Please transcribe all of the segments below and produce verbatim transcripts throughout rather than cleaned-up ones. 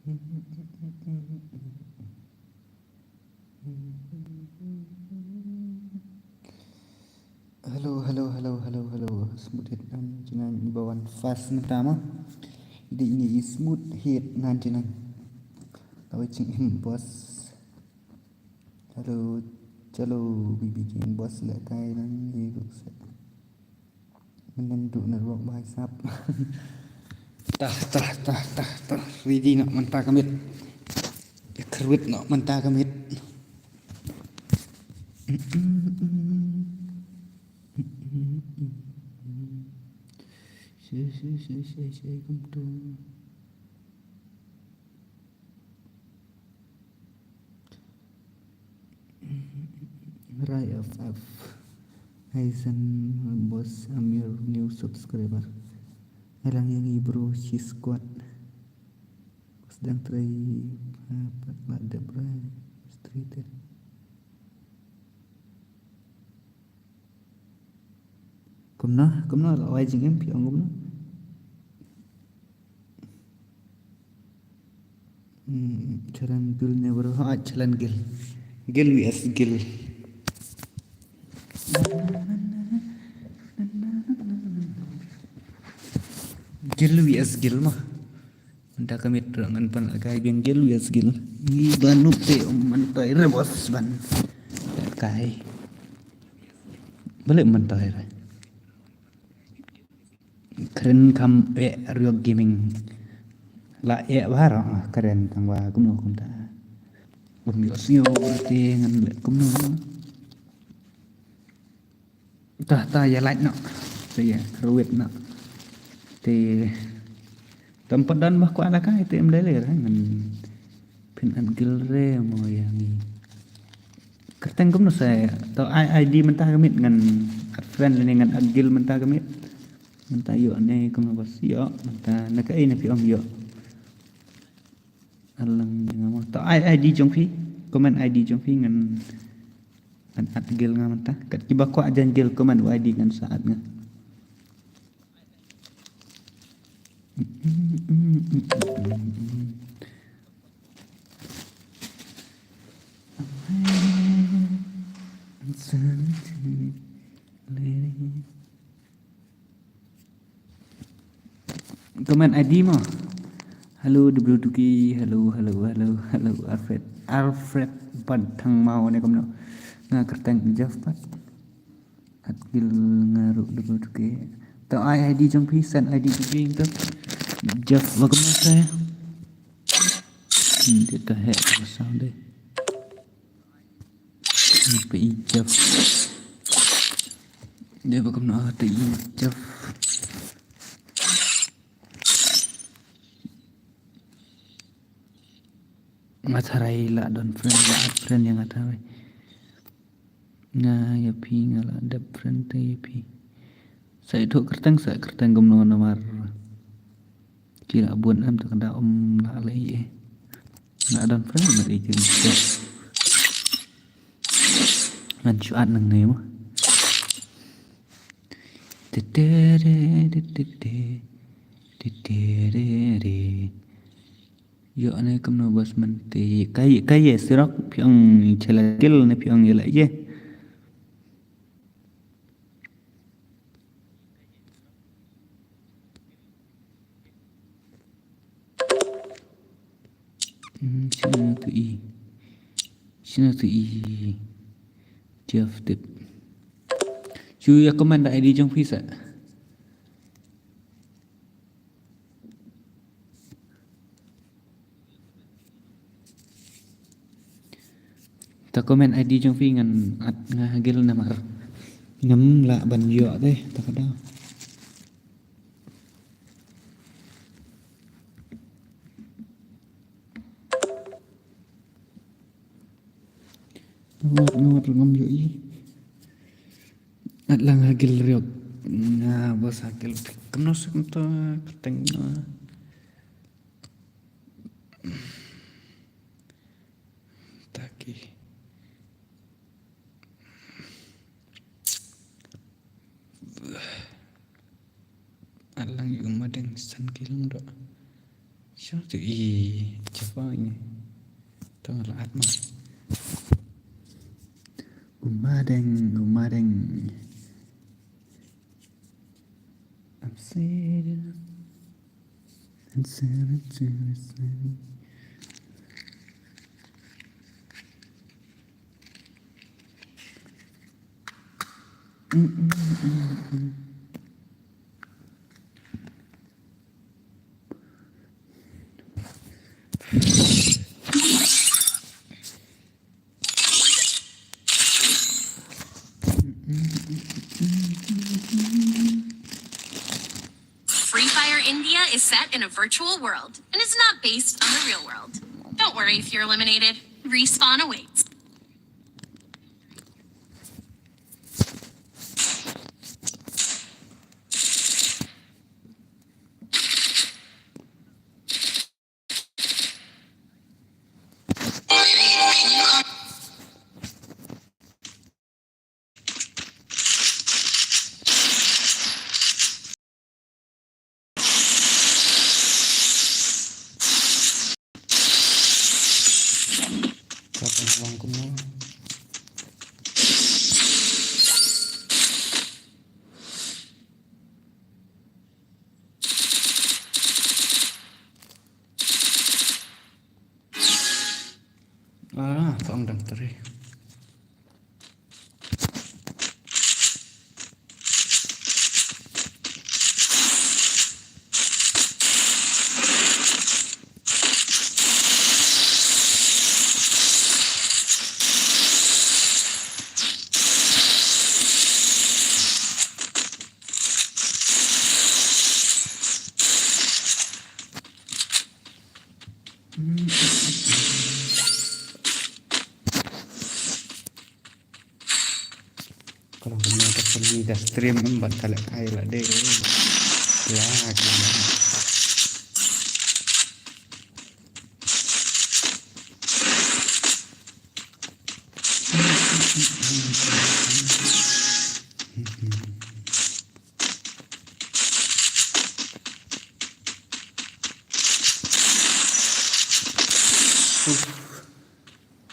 Hello, hello, hello, hello, hello. Smooth hit nine nine, iba wan fast mynta ma. Ide ini i smooth hit nine nine. Kawei jingim boss. Hello, chalo, B B King boss lehkai lang i ruh se. Mynta du network ba sap. Tah, tah, tah, tah, tah. Ready noh mynta ka miet. Kyrwit noh mynta ka miet. Shi, shi, shi, shi, shi, kumtu. Rai F F. Hi San boss, I'm your new subscriber. Ai lang ïa ngi bro, shi squad. Sdang trei, ah, pat la dep rai. Street. Kumno, kumno la wai jingim phi ong kumno? Hmm, Chalan Gil ne bro, ha Chalan Gil. Gil V S Gil. Gil V S Gil ma. Mynta ka miet ruh ngan pan lehkai biang Gil V S Gil. Ngi ba nup te um myntoi re boss ban lehkai. Balei um myntoi re? Kren kham eh Riok Gaming. La eh baroh kren tang ba kumno kumta. Um ïoh sngewbha te ngan leh kumno. Tah, tah, ïa like noh. Te ïa kyrwit noh. Te tam pat don ba kwah lehkai te em dei lei re ngan phin add guild re mo ïa ngi. Kyrteng kumno sa to ai ID mynta ka miet ngan add friend lane ngan add guild mynta ka miet. Mynta ïoh ne kumno ba ïoh mynta na kaei na phi ong ïoh. Alang jong nga mo. To ai ID jong phi. Comment ID jong phi ngan add, add guild nga mynta. Kat kiba kwah join guild comment ID ngan sa add nga. Comment ID mo. Hello W two K, hello, hello, hello, hello, Alfred, Alfred Ban Thang Mao ne kumno. Nga kyrteng Jeff pat. Add guild nga ruh W two K. To ai ID jong phi, send ID jong phi to. Jeff ba kumno sa. Hmm, dei to heh sound dei. Namar ba i Jeff. Dei ba kumno ah, te i Jeff. Nga tharai la don friend, la add friend ïa nga tharai. Nga ïa phi nga la dep friend te ïa phi. Sa ïathuh kyrteng, sa kyrteng kumno namar ki la bun em, te ka da um lah lei eh. Nga don friend namar ïa ki. Ngan shu add nangne mo. Te te re, te te te, te te re re. Ïoh ne kumno boss mynta. Kaei, kaei surok phi ong Chalan Gil ne phi ong ïa la ïa. Hmm, shano to i. Shano to i. Jeff tip. Shu ïa comment da ID jong phi sa. Ta comment ID jong phi ngan add nga ha guild namar ngam lah ban ïoh te ta ka daw. Nga wat, nga wat ngam ïohi. Add lang ha guild Riok. Nga boss ha guild. Kumno sa kumta kyrteng na. Taki. Alang ïa u madeng san ki long doh. Chong tu i chapa ni. Tong la at ma. Umadeng, umadeng. I'm sitting and sitting to the sun. Free Fire India is set in a virtual world and is not based on the real world. Don't worry if you're eliminated. Respawn awaits. Ah, tong dang teri. Kalau kena tak pergi dah stream empat kali kai lah deh. Lagi.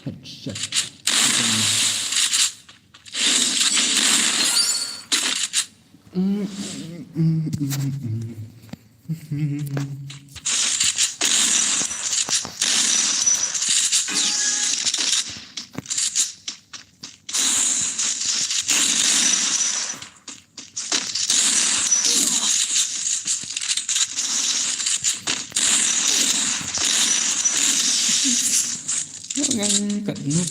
Headshot. Ngan kat noob.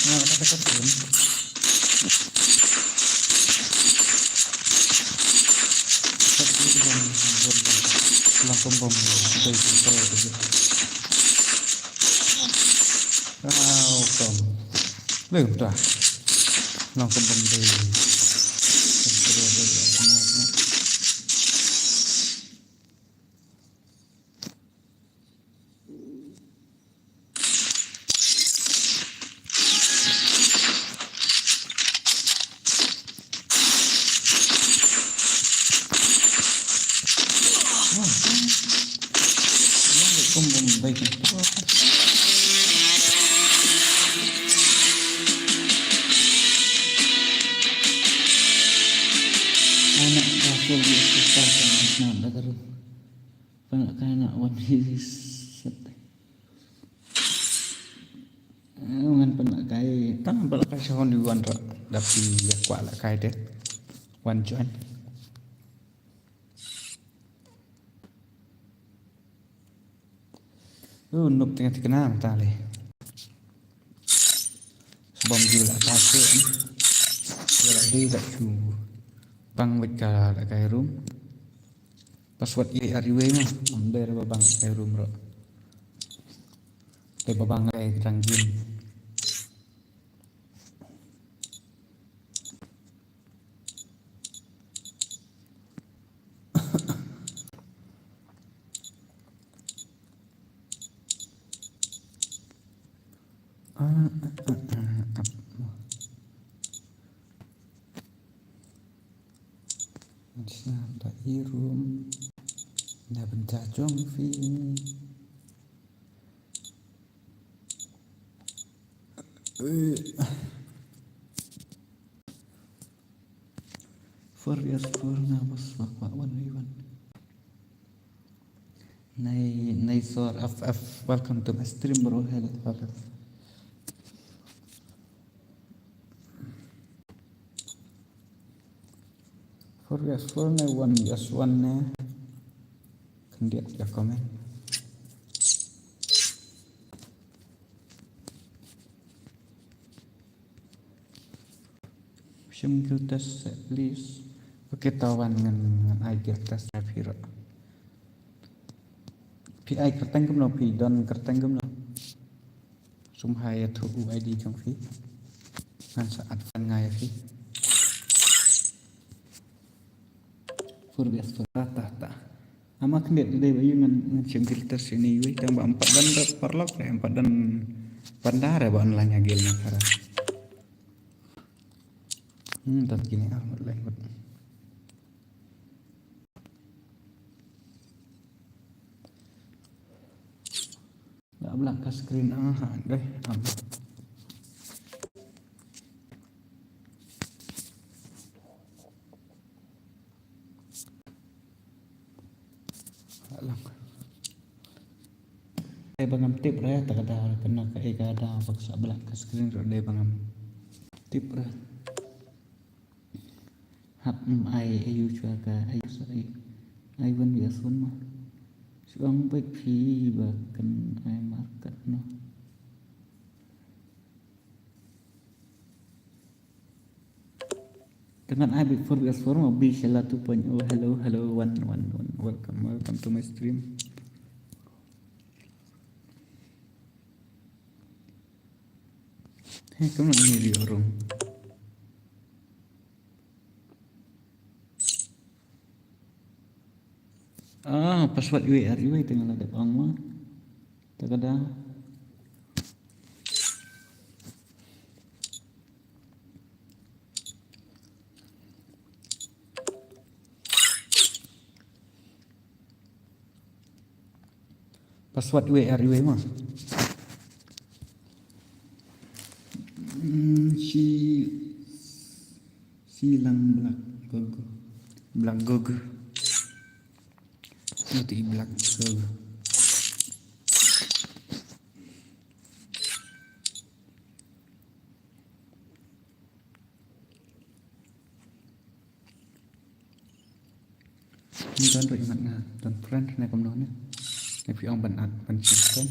Ah, ada kat pun. Kat pun bom, bom, bom. Lang kum bom, bom, bom, bom. Ah, kom. Lem ta. Lang kum bom, bom. Anak kasur di susah sangat nak dah terus. Pynlehkai na wan hi set. Eh, ngan pynlehkai, tang pynlehkai sha hon wan ra. Da phi ïa kwah lehkai te. Wan join. Uh, nup tengah tikna mata le. Sebab ju lehkai se. Ju lehkai da ju. Bang wit ka lehkai room. Password i ari wei ma. Am dei ba bang kai room ro. Dei ba bang kai rang gym. Ah, ah, ah, ah, ah. Sa da i room. Da bynta jong phi. Eh. Four years four nga bas bak bak wan wi wan. Nai nai sor af af, welcome to my stream bro, hello, welcome. Four years four ne one years one ne. Khyndiat ïa comment. Shim guild test set please. Okay, tawan ngan ngan ai guild test na phi ro. Phi ai kyrteng kumno, phi don kyrteng kumno? Sum hai ïa thu u I D jong phi. Ngan sa add friend nga ïa phi. Four best four. Ta ta ta. Ama khyndiat dei ba ïu ngan ngan shim guild test ini ïu tang ba em pat don da paralok re, em pat don panda re ba online ha guild na khara. Hmm, don kine ah mut lai mut. La blank ka screen ah ha dei am. Alang. Dei ba ngam tip re ta ka daw kane ka e ka daw bak sa blank ka screen ro dei ba ngam tip re. Hap, mm, ai ayu chwa ka ayu sa ai. Ai wan wi asun ma. Shu ong bek phi ba kan ai market no. Dengan ai bek four bek four ma bi shala two point oh. Hello, hello, one, one, one. Welcome, welcome to my stream. Hey, kamu nak ni di orang. Ah, password U A R U A tengah lah dep ang ma. Tak ada. Password U A R U A ma. Hmm, si si lang black gogo. Black gogo. Nanti black gogo. Ni don ruh i mat nga don friend ne kumno ne. Ne phi ong ban add ban change friend.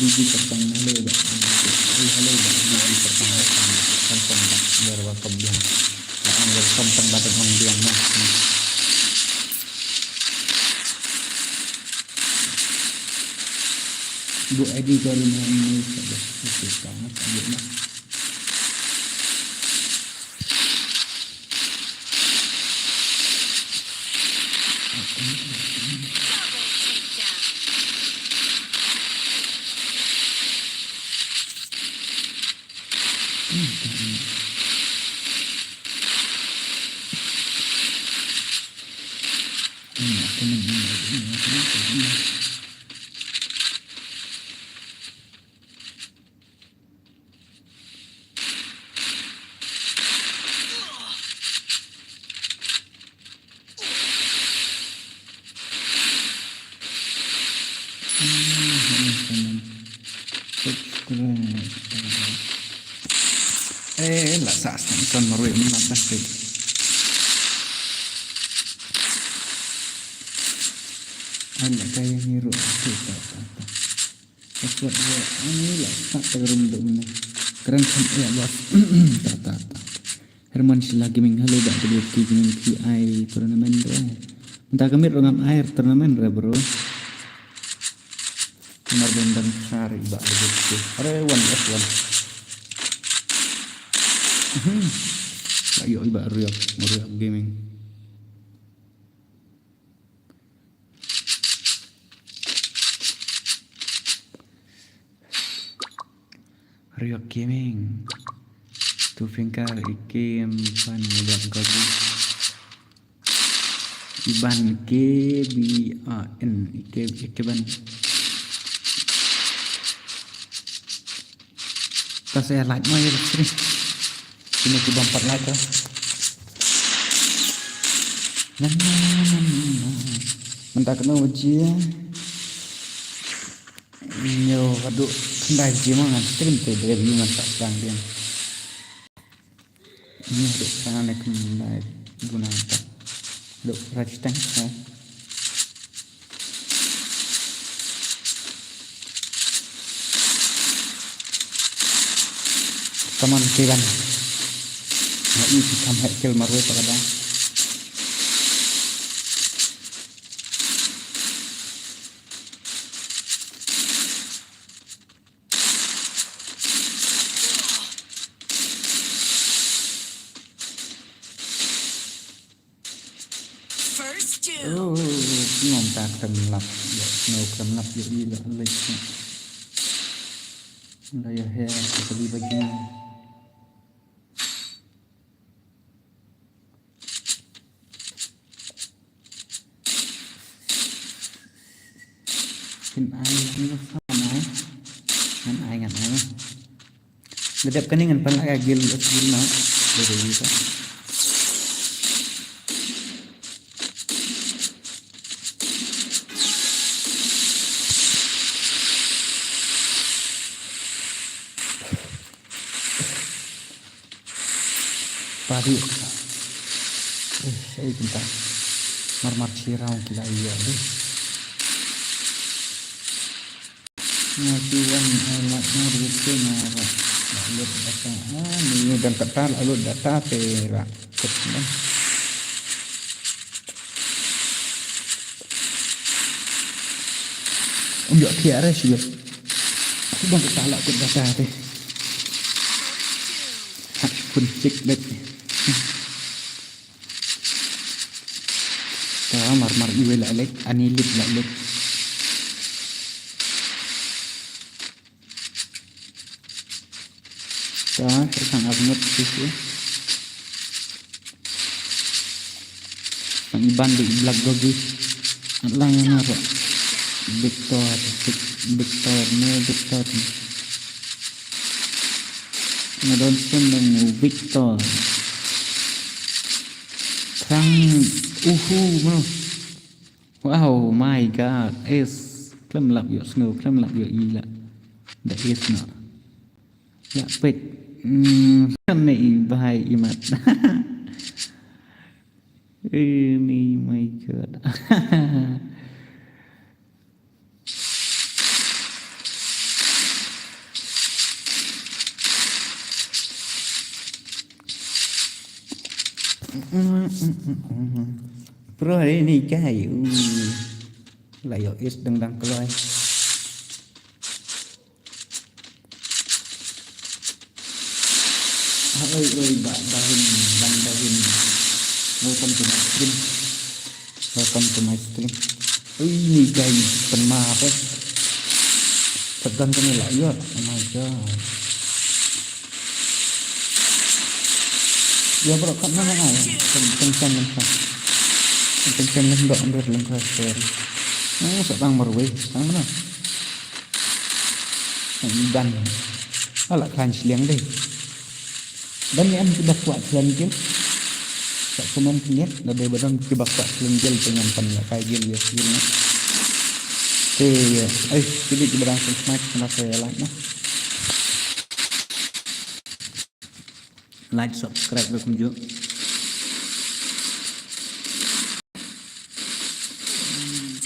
Biji Kyrpang, hello ba. Hello ba, Biji Kyrpang, welcome, welcome back. Welcome back. Welcome back, welcome back. Bu Edi Garuna ini saja. Oke, sangat aja lah. Eh, la sa sa ton marwei um lam ban peit. Ai la kai ni ru. Password ïa ani la start ta ka room dum ne. Kren kham ïa bos. Ta ta ta. Herman Shila Gaming, hello ba W T Gaming P I tournament re. Mynta ka miet ruh ngam ai tournament re bro. Mar ben dan shari ba W T. Are one F one. Mhm. Ayo ba Riok, Riok Gaming. Riok Gaming. Two finger, Ikem, Ban, Iban, Gogi. Iban, K B A N, Ike, Ikeban. Ta sa ïa like mo ïa ka stream. Kine ki bam pat like ka. Na, na, na, na, na. Mynta kano baje? Nyo, kadu khyndai baje mo ngan stream te, dei baje ngan sa sdang biang. Nyo, dei sana ne khyndai duna ta. Dei raj tang, eh. Taman kiban. Na i ki kam hek kel marwei pa kadang. First kill. Oh, ngam tak tem lap. Ya, no tem lap ya i la lek. La ya he, kita di bagi. La dep kane ngan pan la ka guild, guild na. Dep ïa ka. Pari. Eh, eh, pinta. Mar mar chirau kila iya deh. Nga tu wan, eh, la, nga tu wan, nga tu wan. La lut data. Ah, ni dang kata la lut data te la. Kut, kan. Um, ïoh thiah re shuh. Aku bang ka talak ka data te. Hak pun cik dek. Ta mar mar iwe la lek, ani lip la lek. Ta, ta sang arngut sisi. Sang iban di black gogi. At lang yang aro. Victor, Vic-, Victor, ne Victor. Nga don sen nang Victor. Sang uhu, mano. Wow, my God. Is. Khlem lap ïoh sngew, khlem lap ïoh ila. Da is na. Ïa pet. Hmm, ne i bahai i mat. Ini, my God. Pro hari ni kai. Uh. La ïoh is dang dang kloi. Ah, oi, oi, ba, ba hin, bang, ba hin. Welcome to my stream. Welcome to my stream. Ui, ni guys, pen ma apa? Tegang kena lah, ya. Oh my God. Ya, bro, kat mana, ah? Pen, pen, pen, pen. Pen, pen, pen, dok, ambil dalam kelas, sorry. Oh, kat bang marwei. Bang mana? Ïa i Dan. Ala khlaiñ shiliang dei. Dan ïa em kiba kwah khlaiñ guild. Sa comment khyndiat, lada dei ba don kiba kwah khlaiñ guild te ngan pan ïa ka guild ïa guild na. Te, ai, kidei kiba dang sngewsmai, kynmaw sa ïa like na. Like, subscribe ruh kumjuh.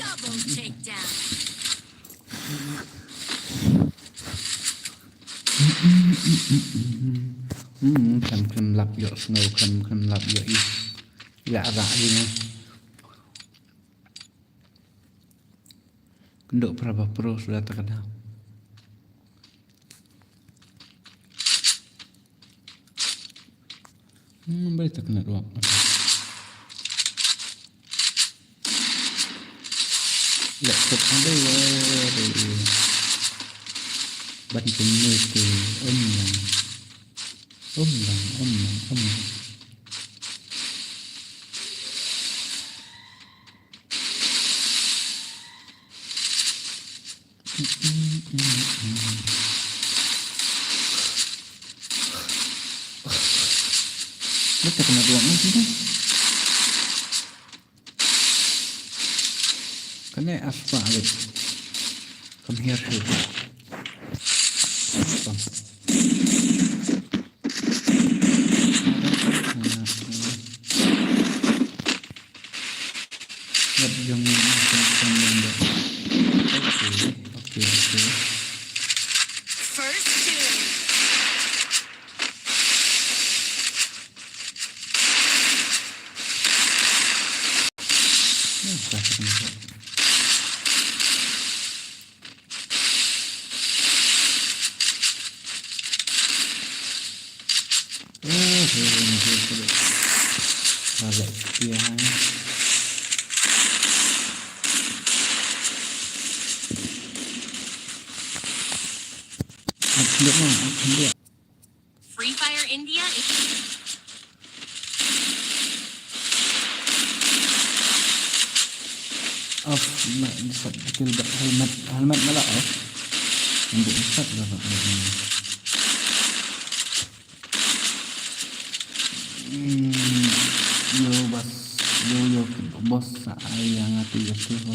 Double takedown. Hmm, khlem khlem lap ïoh sngew, khlem khlem lap ïoh ih. Ïa rak ïa nga. Kynduh para ba pro suda ta ka daw. Hmm, bai ta kena ruak. Laptop ada ya, ada ya. Ban pynmih tu, um lang. Um lang, um lang, um lang. Betul kena dua ni sini. Kena aspa wait. Come here, here. Come. Yep, jong ni, jong ni, jong ni. Okay, okay, okay. First kill. Hmm, tak apa. Oh, ini dia tu. Balik dia. Aku nak, aku nak. Free Fire India is Off, ma, sat, kill bak helmet, helmet malah off. Untuk sat lah bak helmet. Boss sa ai ïa nga tu ïa tu ho.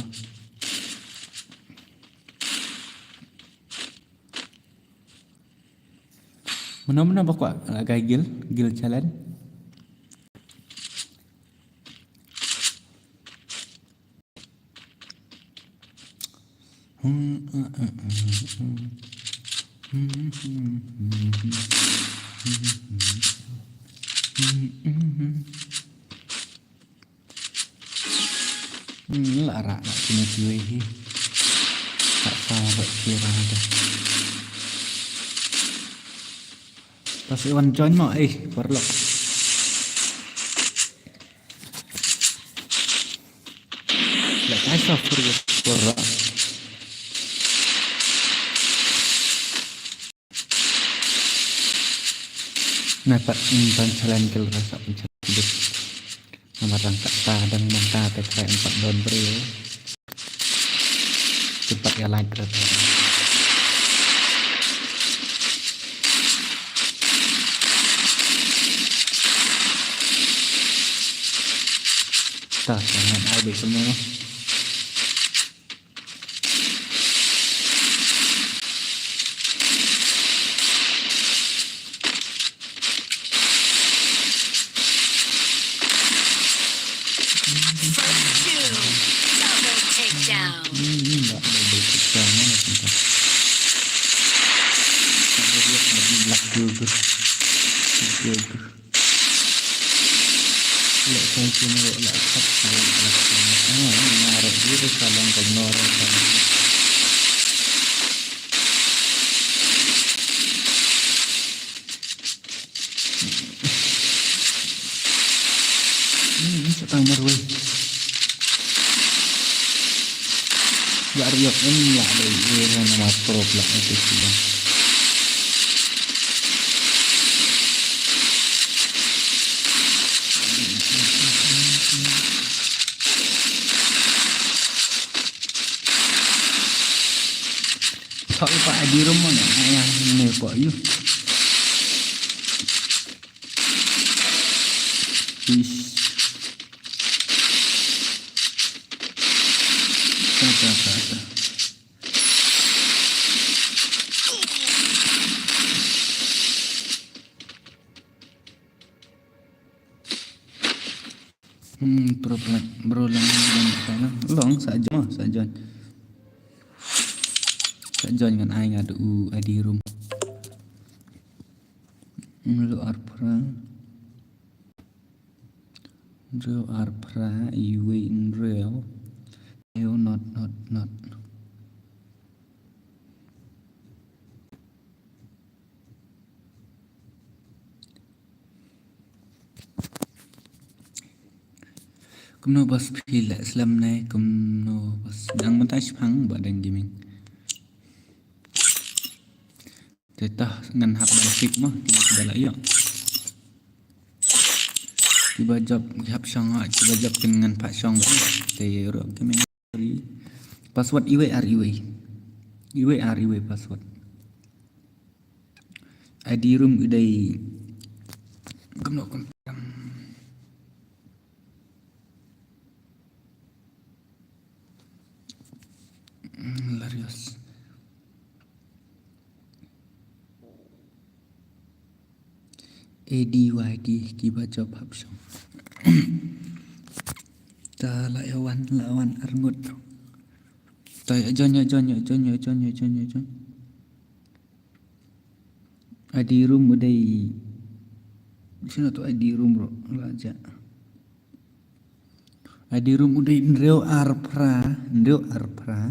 Mano mano ba kwah lagai guild, guild challenge. Hmm, la rak nak kena kiwei hi. Tak tahu buat kira ada. Pas Iwan join mo, eh, parlok. La kasih fur fur. Nga pat, mm, ban challenge kil rasa ban challenge kil. Namar dang kata dang mynta te krai empat don briew. Cepat ya like rasa. Ta sangat ai baik semua. First two, double takedown. Hmm, hmm, nggak ada double takedown mana kita. Ada dia kena blak dulu. Dulu. Lek kong kin ro lek khat lek khat. Ah, naruh diri salam ke menara salam. Hmm, sa tang marwei. Yak riok em yak dei ira nama prop lak itu sih bang. Thok i pa adi rum mo ne, ayah ne po yu. Ish. Ta, ta, ta, ta. Hmm, problem. Bro, lang, lang, lang. Long, sa join, sa join. Sa join ngan ai nga du adi rum. Nriew arphra. Nriew arphra, iwei nriew. Ew not, not, not. Kumno bos phi leh slem ne, kumno bos dang mynta shipang ba dang gaming. Te tah ngan hap ban pick mo, kiba la ïoh. Kiba jop ki hap shong ha, kiba jop kin ngan pat shong ba. Te ruh gaming. Password iwei ar iwei. Iwei ar iwei password. Adi rum u dei. Kumno kumno. Hilarious. A D Y D kiba jop hap shong. Ta la ïa wan, la wan arngut. Ta ïa join, ïa join, ïa join, ïa join, ïa join, ïa join. Adi rum u dei. Sino tu adi rum ro la ja. Adi rum u dei nriew arphra, nriew arphra.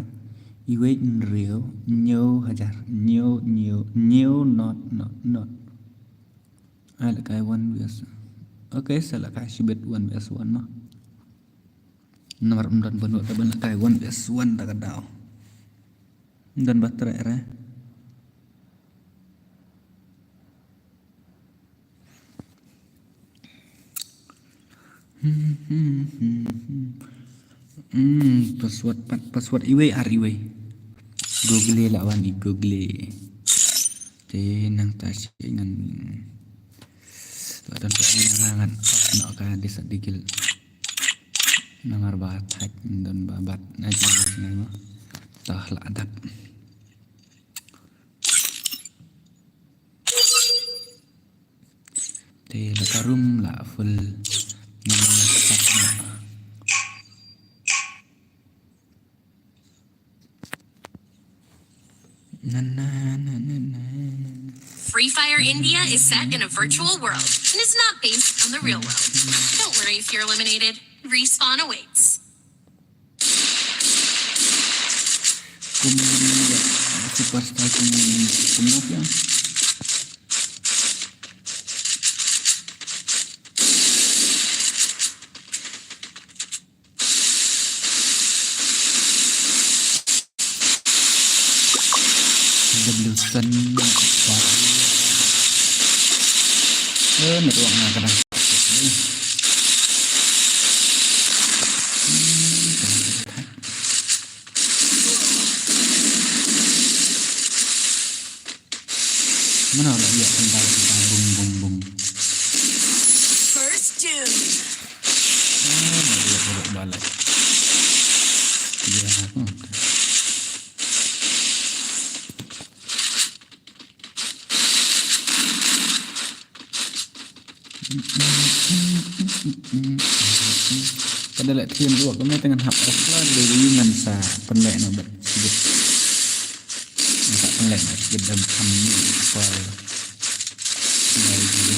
Iwei nriew, nriew hajar, nriew, nriew, nriew not, not, not. Ai la kai one V S. Okay, sa la kai shibit one V S one mo. Namar ym don ban lut ban la kai one V S one da ka daw. Ym don ba treh re. Hmm, password pat, password iwei ar iwei. Google la wan i Google. Te nangta shi ngan. Ka don ka ngan ngan off noh ka disa digil. Namar ba thait don ba bat na jingmut ngai mo. Tah la dap. Te la ka room la full. Ngan la sat na. Na, na, na, na, na, na. Free Fire India is set in a virtual world and is not based on the real world. Don't worry if you're eliminated. Respawn awaits. Kum superstar kum, kum no pia. W Sun. Eh, network nga kadang. Mana nak lihat tentang, tentang bum, bum, bum. First doom. Ah, nak lihat balik, balik. Ya, hmm. Ka da leh tien ruh kumne te ngan hap offline de ri ngan sa pynleh noh bad sibit. Ngan sa pynleh noh sibit dam kham ni pal. Ngai ji.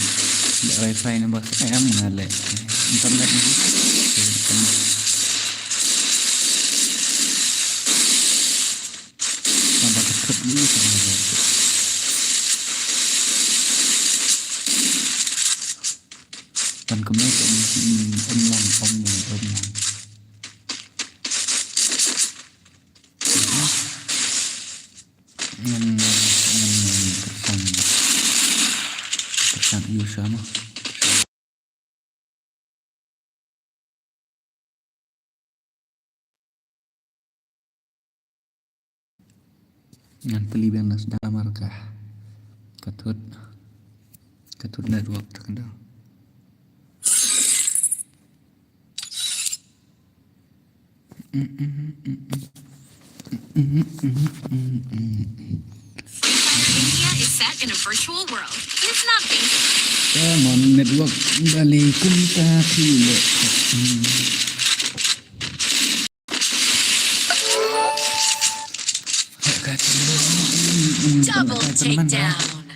Da wifi ne bas ai am nga leh internet ni. Ngan ba ka thut ni ka ngai. Kan kumne ka um, um, um lang, um lang, um lang. Ngan, ngan, ngan, kersang. Kersang ïu sama. Ngan peli biang na sdang markah. Ka thut. Ka thut network ta ka dang. India is set in a virtual world. It is not based. Come on, network. Bali kumta phi le. Double takedown.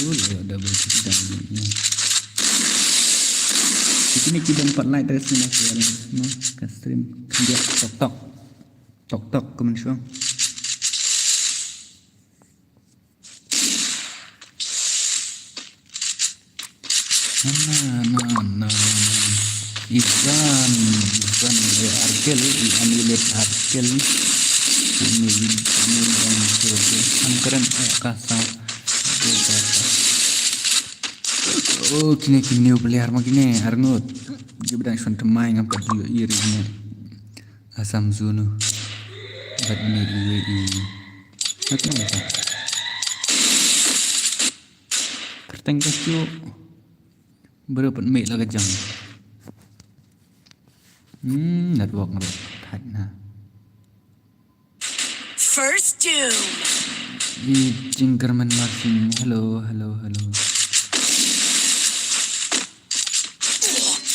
Ula, double takedown. Kine ki ban pat like terus ni mas ya, no? Ka stream. Dia tok tok. Tok tok, comment shuang. Na, na, na, na. Izan, Izan, eh, Arkel, Izan, Ilet, Arkel. Ini, ini, ini, ini, ini, ini. Ang keren, eh, kasar. Oh, kine, kine, player ma kine, arngut. Dia bedang shon temai ngam pat yu iri ne. Assam Zunu. Bad ni U A E. Kat nang ta. Kerteng ka shu. Bro pat meh la ka jang. Hmm, network ngarap. Thait na. First doom. I jingkyrmen marsing. Hello, hello, hello.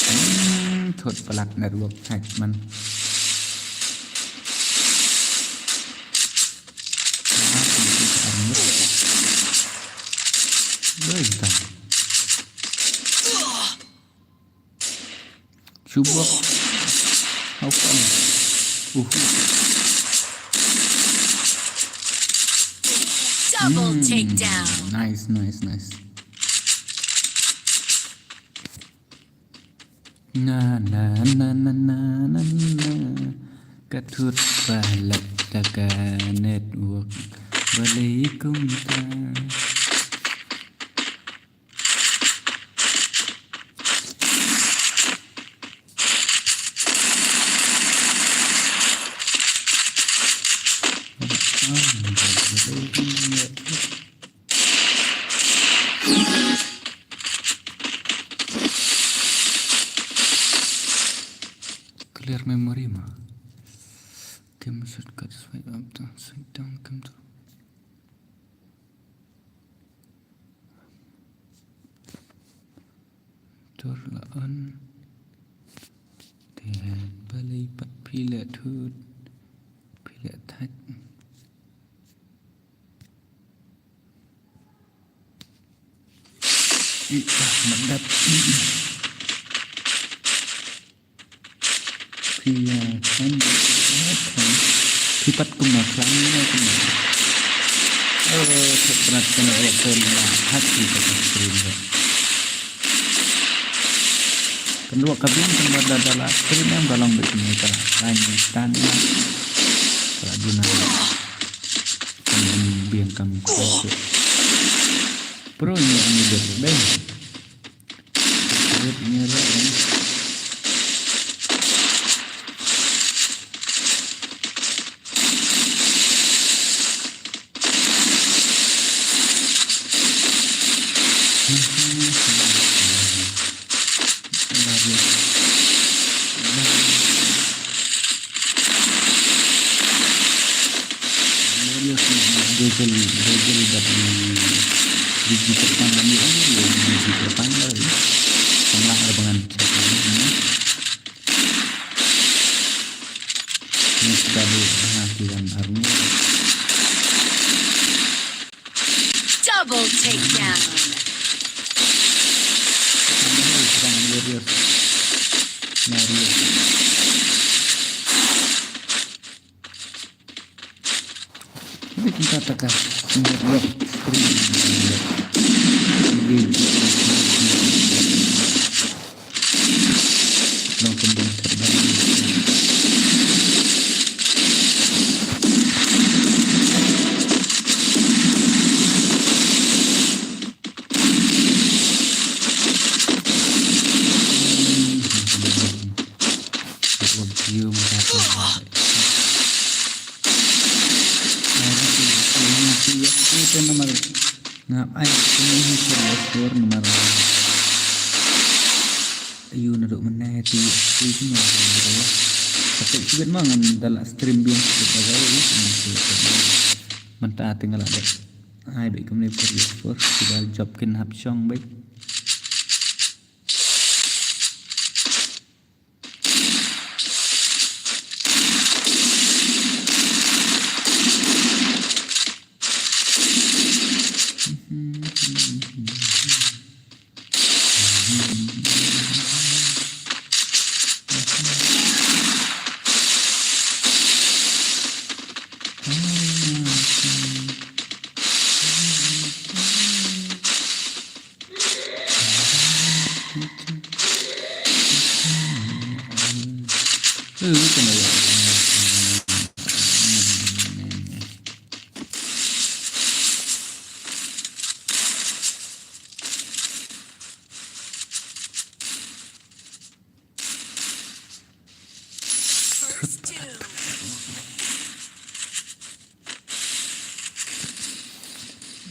Hmm, thot palat network thait man. Where is that? Chubok. How come? Uhu. Double takedown. Nice, nice, nice. Na, na, na, na, na, na, na. Ka thut palat ta ka network. Balei kumta. Tor la on. Te balei pat phi leh thut. Phi leh thait. Ih, ah, mat dat. Phi, ah, khlaiñ, ah, khlaiñ. Phi pat kumno khlaiñ ne kumno? Oh, thot pynat pynat ruh pynat. Hak phi pat stream ruh. Kan ruh ka biang kan ba da da la stream em ka long bit ni ka la khlaiñ tan na. Ka la duna. Kan biang kam khlaiñ. Pro ni ani deh deh. Rit ni rit ni. Dozal, dozal bad i Biji Kyrpang kami, oh, i Biji Kyrpang kami. Panglah ada bangan. Ni sudah di, ha, kiran army. Double takedown. Serang dia, dia. Nah, dia. Ini kita tekan. Ini dia. Ini dia. Long kembang terbang. Nga ai kini hi serious dur namar. Ayu naduh mynne ti ti kumno. Tapi sibit ma ngan da la stream biang sibit da ga. Mynta te nga la dep ai beit kumne por ïa por, sibal job kin hap shong beit.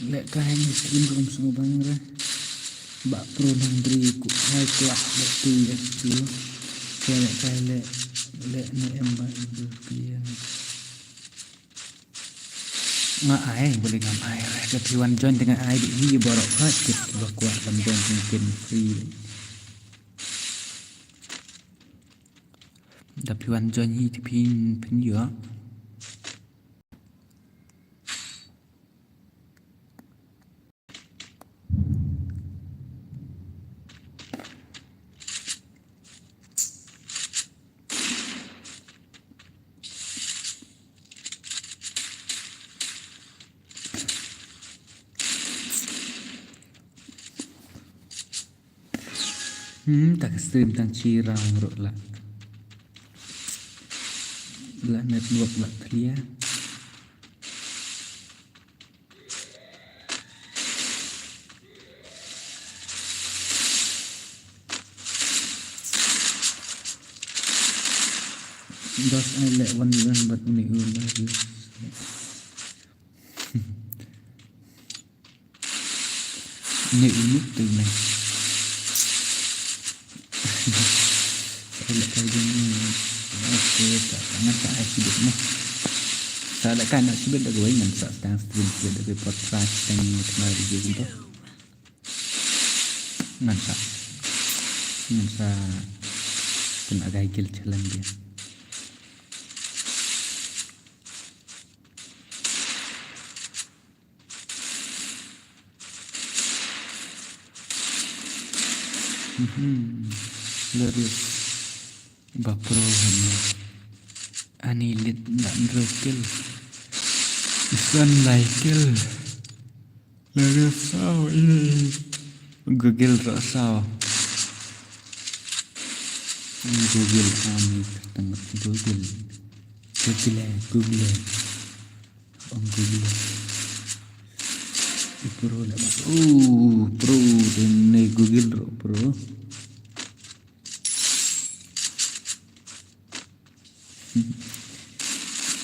Lehkai ni stream kum sngewbang re. Ba pro nang bri ku hai kwah ba tu ya tu. Ke lehkai le le ni em ba ibu pian. Nga ai, boleh ngam ai re. Ka phi wan join te nga ai di hi borok ha kit ba kwah ban join te kin free. Da phi wan join hi te phin phin ïoh. Hmm, ta ka stream tang shi round ruh la. La network la clear. Das ai leh wan wan bad uni u la. Ni u nuk tu men. Sa leh kai ding ni. Okay, ta ta ngan sa ai sibit ni. Sa leh kai na sibit da gawai ngan sa tang stream sibit da gawai podcast tang ni tang ni video gitu. Ngan sa. Ngan sa pynlait guild challenge dia. Mhm. Hilarious. Ba pro hynne. Ani lit da hynriew kill. Isan lai kill. Hilarious saw. Google ruh saw. Google, ani kyrteng Google. Google, Google. Ong Google. Pro lah. Oh, pro, dei ne Google ruh pro.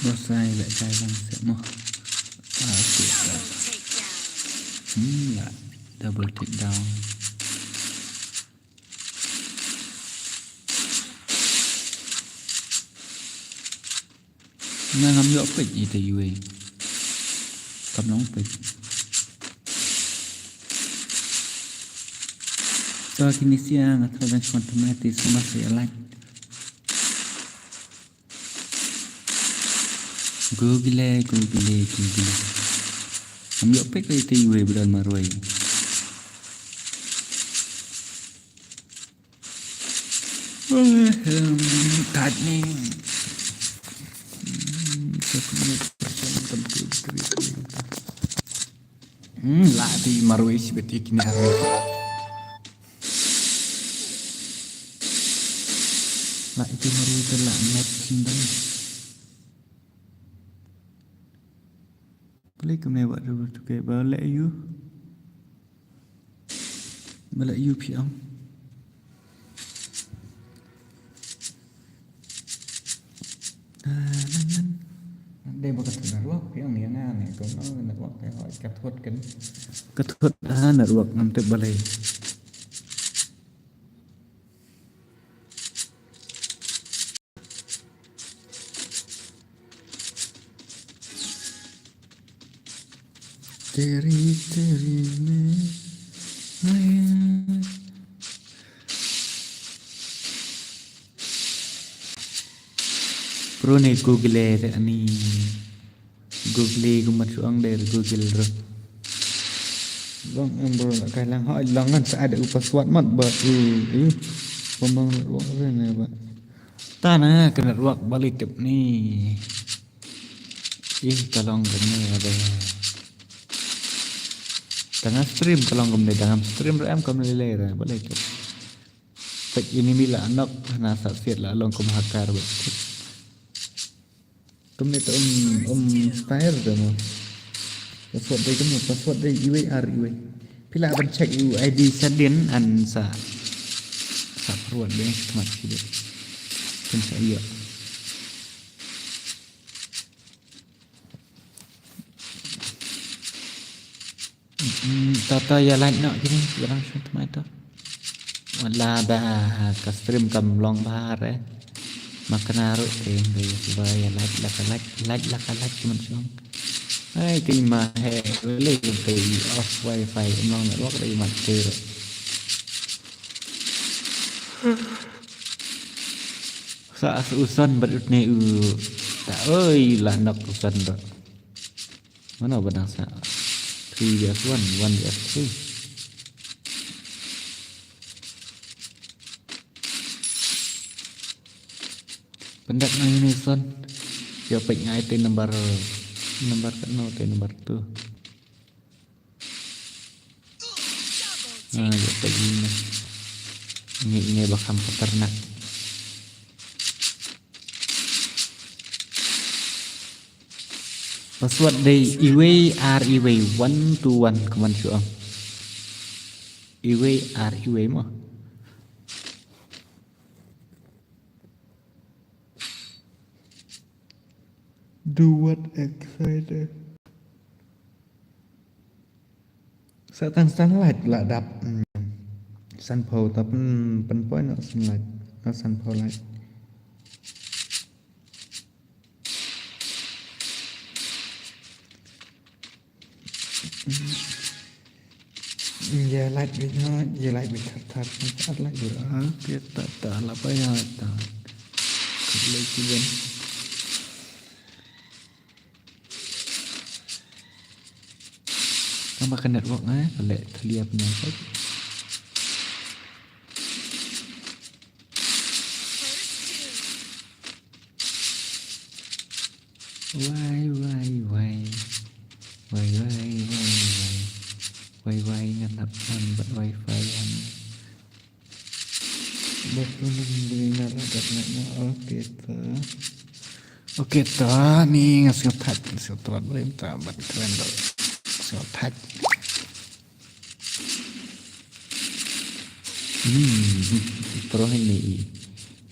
Bosai lah kai lang seh mo. Ah, okay, tak. Hmm, lah. Double take down. Nga ngam ïoh peit ïa ita iwei. Kam long peit. To kine sia nga thoh dang shong tymmen te sma sa ïa like. Google, Google, Google. Ngam ïoh peit ïa ita iwei ba don marwei. Ehm, tightening. Hmm, seventy percent complete. Hmm, lah dei marwei shibit ïa kine arwei. Lah ïa kine marwei te lah met sendang. Balei kumne, what to do, okay, balei ïa u? Balei ïa u phi ong? Ah, nan, nan. Dei ba ka thut network phi ong ïa nga ne, kumno network ka hoi ka thut kan. Ka thut, ah, network ngam tip balei. Teri, teri, me, me. Pro ne Google re ani. Google kumba shu ong de Google ro. Long em bro, la kai lang hoi long ngan sa ada u password mat ba u, eh. Pamang network re ne ba. Ta na ka network balei tip ni. Ih, ka long kumne ba. Tang stream ka long kumne, tang stream re em kumne le re balei tip. Peit enemy la nok, na sa siat la long kum hacker ba. Kumne te um, um fire te mo. Password dei kumne, password dei iwei ar iwei. Phi lah ban check u I D shadien an sa, sa forward dei khmat shadien. Kan sa ïoh. Hmm, to to ïa like noh kine, kiba dang shong thymmai to. Wat la da ka stream kam long bha re. Ma kane ruh te hynrei kiba ïa like la ka like, like la ka like ki mynsiem. Ai ki ma he, lei te i off wifi, ym long network da i mat te ruh. Sa as u son bad ut ne u. Ta oi la nok u son ruh. Mano ba dang sa? Three versus one, one versus three. Pyndak na ine son. Ïa peit ngai te number, number katno te number two. Ah, ïa peit ine. Ine, ine ba kham khatarnak. Password dei iwei ar iwei, one two one, kumban shu ong. Iwei ar iwei mo. Do what excited. Sa tang san like la dap. Hmm. Sanphew ta pyn, pynpoi noh san like. Noh sanphew like. Ïa light bit ha, ïa light bit thar thar. Ar light bit. Ah, kita ta la pa ya ta. Khublei shibun. Tang ba ka network eh, ka leh thliap ne ka. Wai, wai, wai. Wai, wai, wai, wai. Wai, wai, ngan hap on bad wifi hang. Bad tu nang beli na la dak na, na. Okay, ta. Okay, ta, ni nga sngewthuh, nga sngewthuh bad ta, bad kren dol. Sngewthuh. Hmm, pro ini i.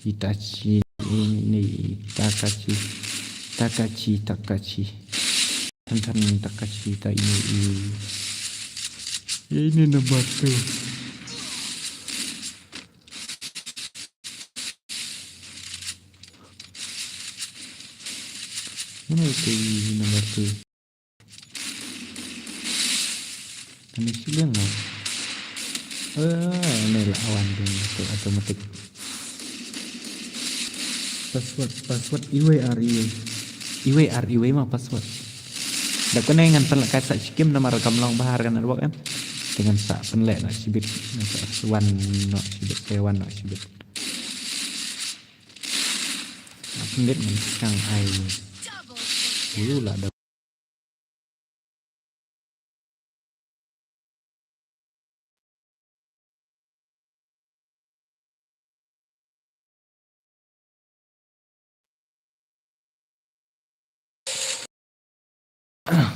Itachi, ini i. Takachi. Takachi, Takachi. Than than Takachi ta ini i. Ini number two. Mana itu number two? Ini sih dia nggak. Eh, ini lah awan dia tu automatic. Password, password iwei ar iwei. Iwei ar iwei ma password. Da kane ngan pynlehkai sa shikim namar kam long bha ha ka network em. Te ngan sa pynleh noh shibit, ngan sa wan noh shibit, sa wan noh shibit. Ngan pynleh ngan sa ai. Yu la da.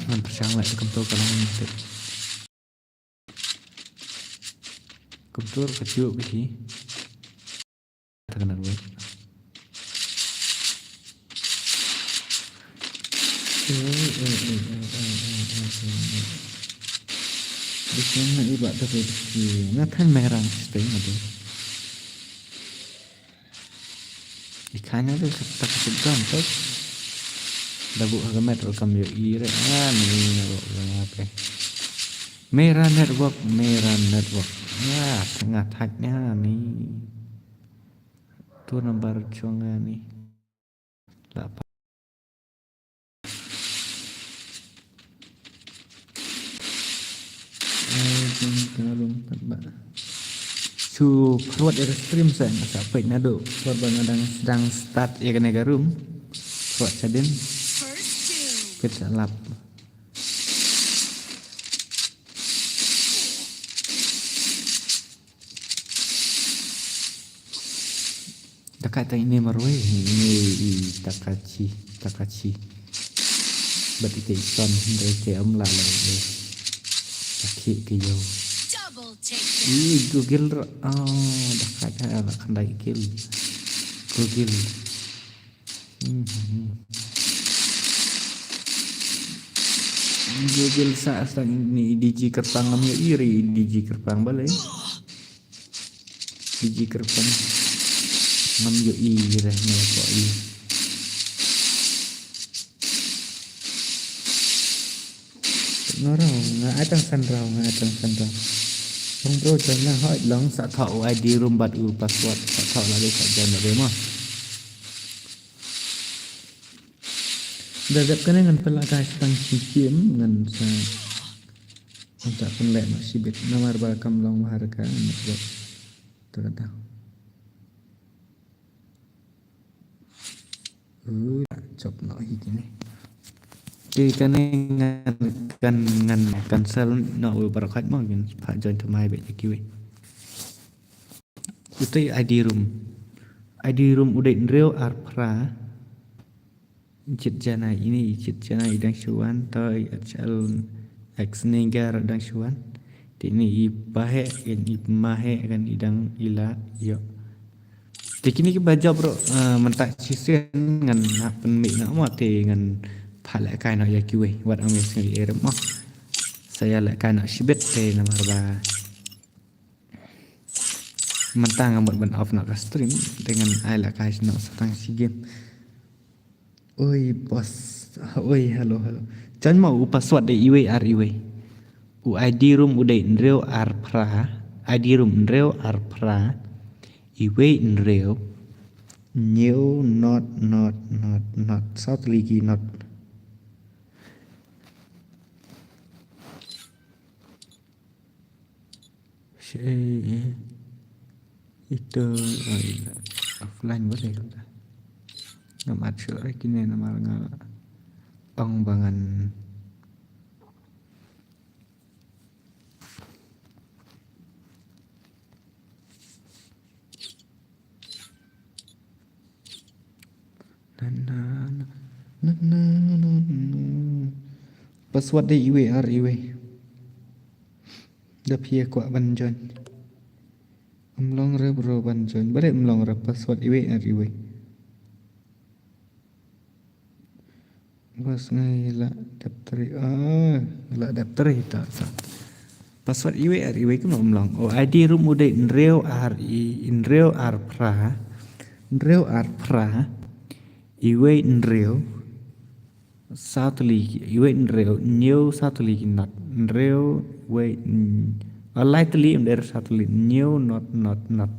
Ngan pyrshang leh kumto ka long te. Kumto ka shu bithi. Ta ka network. Eh, eh, eh. Di sini iba ta bithi. Nathan merang stay madu. I khana de kata ka sugam tu. Da buh ha ka met ro kam ïohi re. Ah, ni na ro nga pe. Mera network, mera network. Ah, tengah thak nya ni. Tu number jong nga ni. La pa. Ai, jong ka room pat ba. Shu pyrwat ïa ka stream sa, nga sa peit naduh. Pyrwat ba nga dang, dang start ïa kane ka room. Pyrwat sa din. Peit sa lap. Takai ta ini marwei, ini i Takachi, Takachi. Bat ite ison, hindai te amla lai. Aki ke yo. Double take down. I Google ra, oh, takai ta la khandai kill. Google. Hmm. Google sa sang ni D J Kyrpang ngam ïohi re D J Kyrpang balei. D J Kyrpang. Ngam ïohi re ne ko i. Nga rau, nga ai tang san rau, nga ai tang san rau. Long bro, join lang hoi, long sa thoh u I D room bad u password, sa thoh la dei sa join la dei mo. Da dep kane ngan pynlehkai sa tang shi game, ngan sa, ngan sa pynleh noh shibit, namar ba kam long bha ka network. To kata. Uh, chop noh hi kine. Te kane ngan, kan, ngan cancel noh u baroh khoit mo, ngin phah join thymmai bad ïa kiwei. Utai I D room. I D room u dei hynriew ar phra. Jit jana ini, jit jana i dang shu wan, to i H L X Negar dang shu wan. Te ini i Pahek, kan i Mahek, kan i dang i La, ïoh. Te kine kiba jop ruh, eh, mynta shisien ngan hap pynmih noh mo te ngan phah lehkai noh ïa kiwei. Wat ym ïa sngew ïa mo. Sa ïalehkai noh shibit te namar ba mynta nga mut ban off noh ka stream, te ngan ai lehkai noh sa tang shi game. Oi, boss. Oi, hello, hello. Jan mo u password de iwei ar iwei. U ID room u dei hynriew ar phra. ID room hynriew ar phra. Iwei hynriew. Hynñiew not not not not. Saw tylli ki not. Shi, eh, ito, oh, ila offline ba dei kumta. Ngam at shuh re kine namar nga ong ba ngan. Na, na, na. Password dei iwei ar iwei. Da phi kwah ban join. Ym long re bro ban join. Balei ym long re, password iwei ar iwei. Bas ngi la dep tri. Ah, la dep tri ta ta. Password iwei ar iwei kumno ym long. O ID room u dei hynriew ar i, hynriew ar phra. Hynriew ar phra. Iwei hynriew. Saw tylli, iwei hynriew, hynñiew saw tylli ki not. Hynriew, wei, mm, ah, lai tylli, ym dei saw tylli, hynñiew not not not.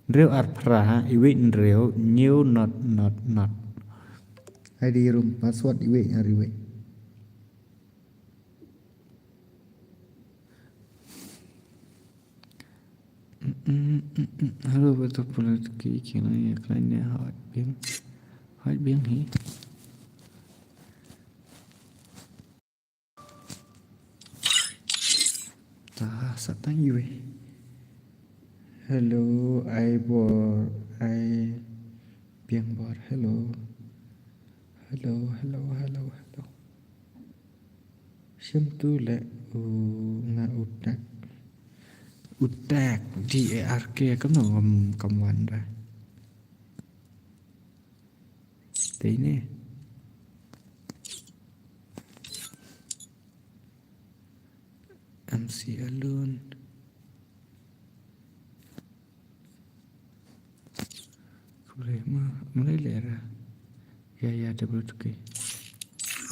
Hynriew ar phra, iwei hynriew, hynñiew not not not. ID room, password iwei ar iwei. Mm, mm, mm, mm. Hello, betul pula ki kena ya kena ni hot biang. Hot biang hi. Ta, sa tang iwei. Hello, ai bor, ai biang bor. Hello. Hello, hello, hello, hello. Shim tu le u nga u tak. U tak, D A R K, kam no kam, kam wan ra. Dei ne. M C Alun. Kule ma, mulai lera. Ya, ya, double two K.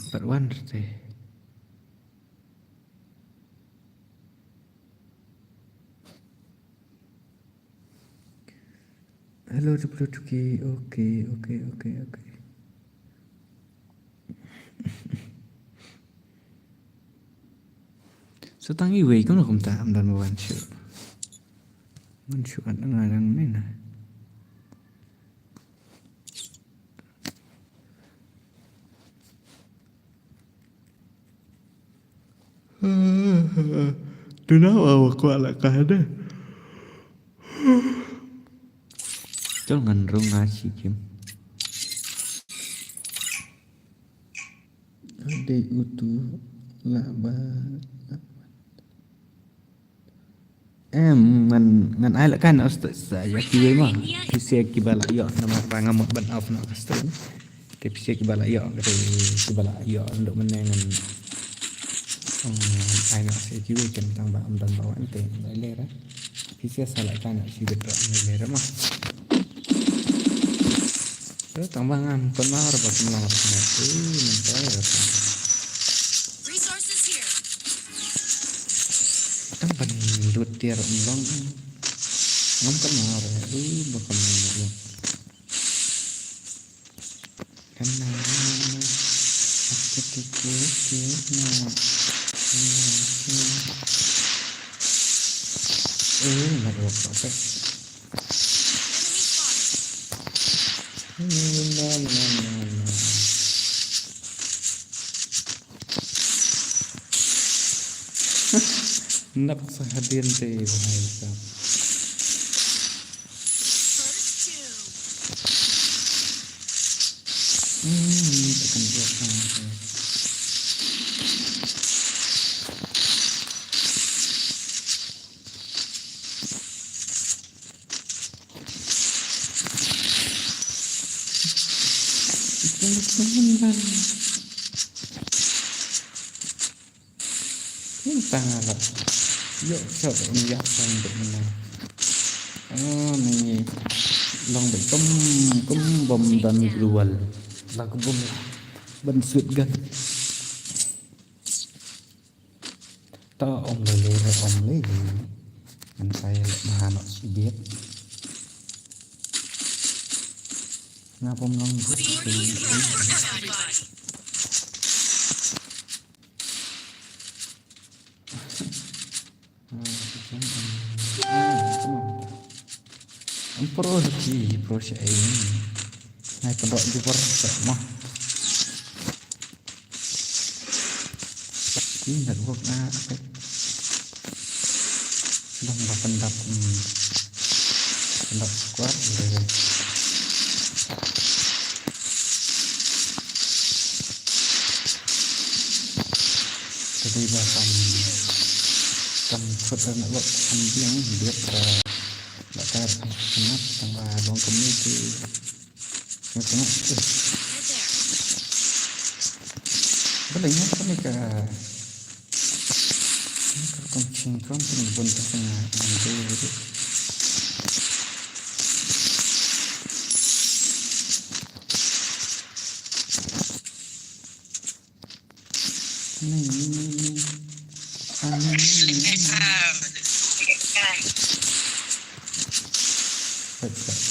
Part one te. Hello, double two K. Okay, okay, okay, okay. Sa tang iwei kumno kumta, ym don ba wan shuh. Wan shuh, nga dang mynta. Duna wa wa kwah la ka hada. Chol ngan rung nga shi kim. Dei utu la ba. Em, ngan, ngan ai la kan asta sa ya kiwei ma. Pisa kiba la ïoh namar ba nga mut ban off na ka stream. Te pisa kiba la ïoh, te kiba la ïoh nduk mene ngan, em, ai na sa kiwei kan tang ba am dan ba wan te ba lera. Pisa sa la kan shi bit ra lera ma. Te tang ba ngam pynmar ba kumno kumno tu mynta ïa. Resources here. Tang ban lut tiar ym long. Ngam pynmar ïa u ba kumno ïa. Kan na na na. Oke, oke, oke, oke, na. Eh, network apa? Nak sa hadien te bahai ka. Hmm, tekan dua kali. Tang ala. Ïoh shot ïa tang dek mena. Ah, ni long dek kum, kum bom dan global. La kum bom la. Ban sweet gun. To ym lei lei re ym lei lei. Ngan sa ïaleh bha noh shi biang. Nga pom long. Ym pro hi, pro sha ei. Ngai pyndoh di por sa mo. Ki network nga ape. Long ba pyndap, hmm, pyndap squad. Jadi ba kam kam sut network kam biang biang ba ba ka kam tang ba long kam ni ki. Nga tengok. Eh. Boleh nga kena ka. Ka kong ching kong ching bun ka tengah. Nanti gitu. Ni, ni, ni, ni. Ani.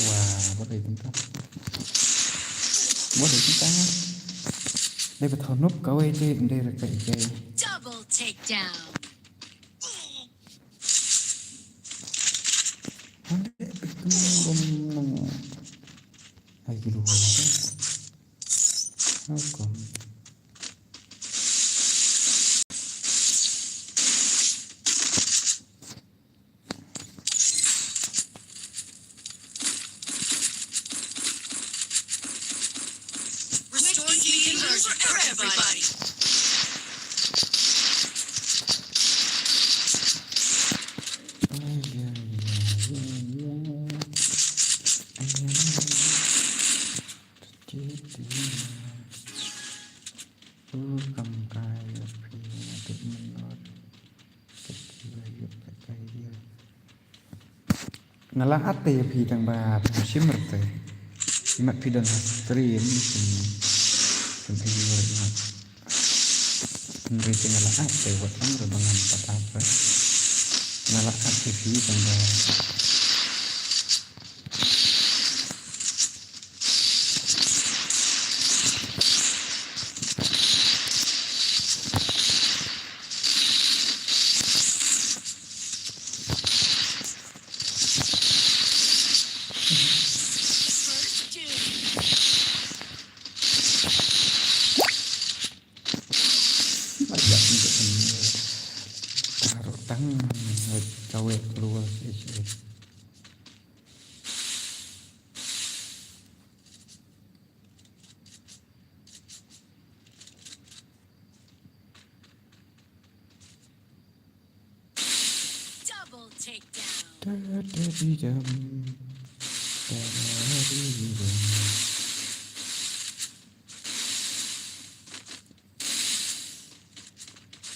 Wah, buat lagi tentang. Buat lagi tentang. Dia betul nup kau itu, dia rekat ikai. Double takedown. Ambil bom nang. Ai, kedua. Hukum. Restore healing for everybody. Nga la ate ïa phi tang ba phi shim rte. Imat phi don ha stream phin phin ïa mat. Hynrei te nga la ate wat ang re ba ngan pat ap re. Nga la ate phi tang ba Double takedown.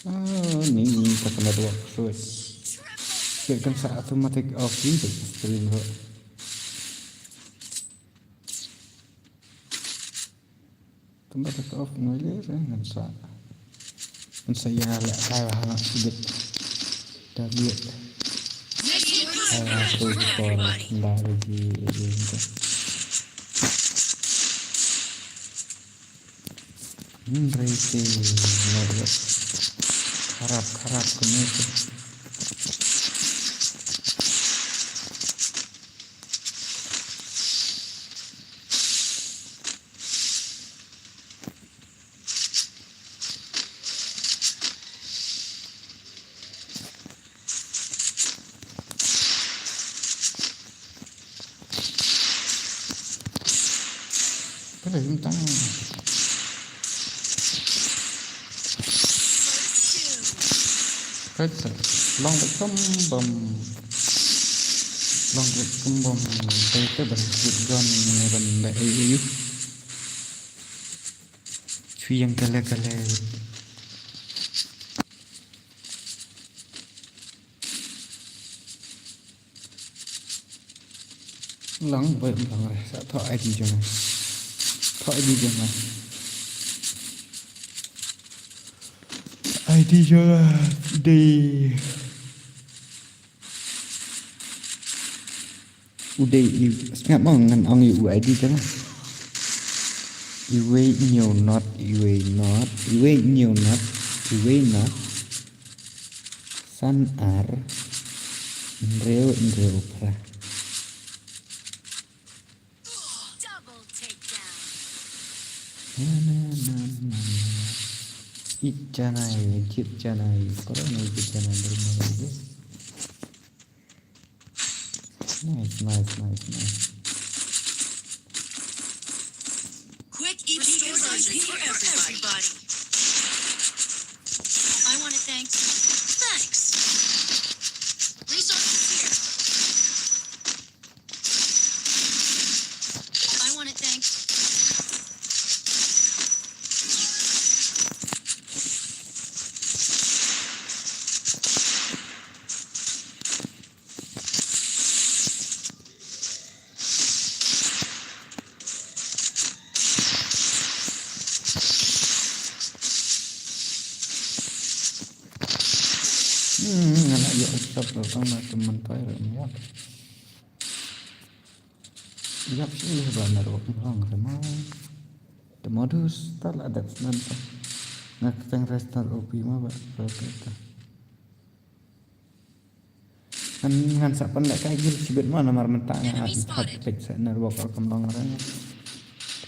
Ah, ni ka kena dua switch. Switch kan sa automatic off ni tu stream tu. Tamba tak off ngai le kan sa. Kan sa ya le ai ha na sibit. Dah lihat. Ai ha tu di kor nda lagi ni tu. Hmm, rete. Harap harap kena tu. Kare bintang. Kare long bekum bom. Long bekum bom. Kare tu ban kit gon ne ban da ayu. Chui yang kale kale. Lang bai lang re sa thoh I D jong. Thoh I D jong. I D jong nga dei. U dei i, sngap mo, ngan ong ïa u I D jong nga. Iwei hynñiew not, iwei not, iwei hynñiew not, iwei not. San ar, hynriew, hynriew phra. Double takedown. Na, na, na, na, na. Ïeit janai, ïeit janai. Paralok ïeit janai, paralok ïeit. Nice, nice, nice, nice. Quick, eat, store, for everybody. I want it, thanks. Thanks. Resources here. I want it, thanks. Hmm, nga la ïoh shot ruh tang ma te mynta ruh ym ïap. Ïap shuh ba na ruh ym long te ma. Te modus ta la dep snan ta. Nga kyrteng rest na ruh pi ma ba. Ba ta. Ngan, ngan sa pynlehkai guild shibit mo namar mynta nga, enemy spotted, peit sa network ruh kam long re.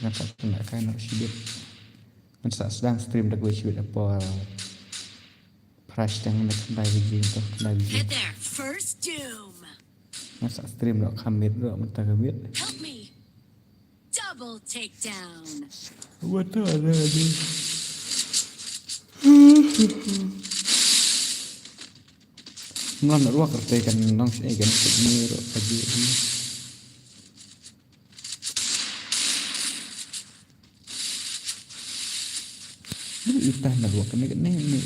Ngan sa pynlehkai noh shibit. Ngan sa sdang stream da kawei shibit ha por. Price tang na khyndai baje to, khyndai baje. Head there. First doom. Ngan sa stream noh ka mid ruh mynta ka mid. Help me. Double takedown. What the hell? Ngan ruh kyrteng kan long shi kan ni ruh pagi. Ita na ruh kane kane ni.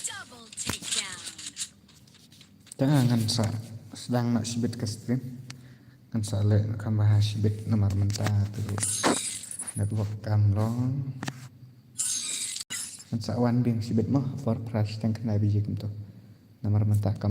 Double takedown. Te ngan sa sdang noh shibit ka stream. Ngan sa leh noh ka ba ha shibit namar mynta tu network kam long. Ngan sa wan biang shibit mo por price tang khyndai baje kumto. Namar mynta kam